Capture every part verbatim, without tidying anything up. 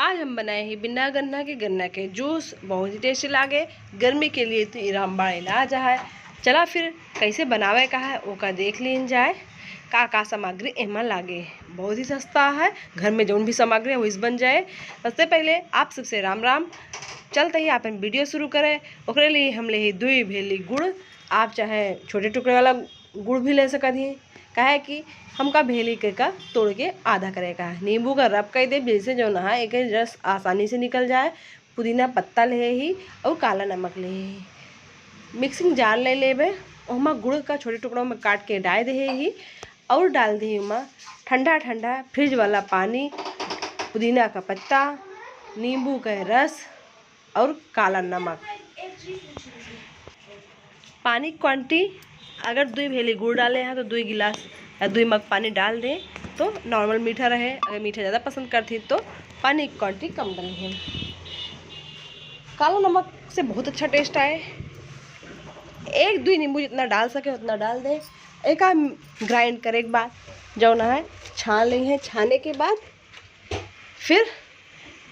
आज हम बनाए ही बिना गन्ना के गन्ना के जूस, बहुत ही टेस्टी लागे। गर्मी के लिए तो ई रामबाण इलाज है। चला फिर कैसे बनावे का है ओका देख लीन जाए। का का सामग्री एमा लागे, बहुत ही सस्ता है, घर में जौन भी सामग्री है वही से बन जाए। सबसे पहले आप सबसे राम राम। चलते ही अपन वीडियो शुरू करें। ओकरे लिए हम ले ही दुई भेली गुड़, आप चाहे छोटे टुकड़े वाला गुड़ भी ले सकत ही, काहे कि हमका भेली के का तोड़ के आधा करे का है। नींबू का रब कर दे, जैसे जौन है एक रस आसानी से निकल जाए। पुदीना पत्ता ले ही और काला नमक ले ही। मिक्सिंग जार ले लेबे, ओहमा गुड़ का छोटे टुकड़ों में काट के डाल दे ही और डाल दे ओमा ठंडा ठंडा फ्रिज वाला पानी, पुदीना का पत्ता, नींबू का रस और काला नमक। पानी क्वांटिटी अगर दुई भेली गुड़ डाले हैं तो दुई गिलास या दुई मग पानी डाल दें तो नॉर्मल मीठा रहे। अगर मीठा ज़्यादा पसंद करती तो पानी की क्वांटिटी कम डाली है। काला नमक से बहुत अच्छा टेस्ट आए। एक दुई नींबू जितना डाल सके उतना डाल दें। एका ग्राइंड करे के बाद जौन है छान ली है। छाने के बाद फिर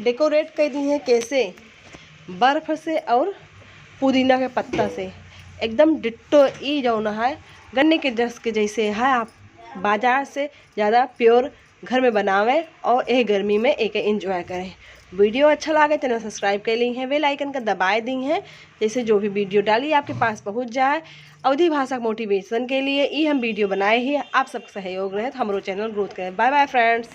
डेकोरेट कर दी है कैसे, बर्फ से और पुदीना के पत्ता से। एकदम डिट्टो ई जौन है गन्ने के रस के जैसे है। आप बाजार से ज़्यादा प्योर घर में बनावें और यह गर्मी में एक एंजॉय करें। वीडियो अच्छा लागे, चैनल सब्सक्राइब कर ली हैं, बेल आइकन का दबाए दी हैं, जैसे जो भी वीडियो डाली आपके पास पहुंच जाए। अवधी भाषा के मोटिवेशन के लिए ई हम वीडियो बनाए ही आप सबके सहयोग रहे तो हमरो चैनल ग्रोथ करे। Bye bye friends.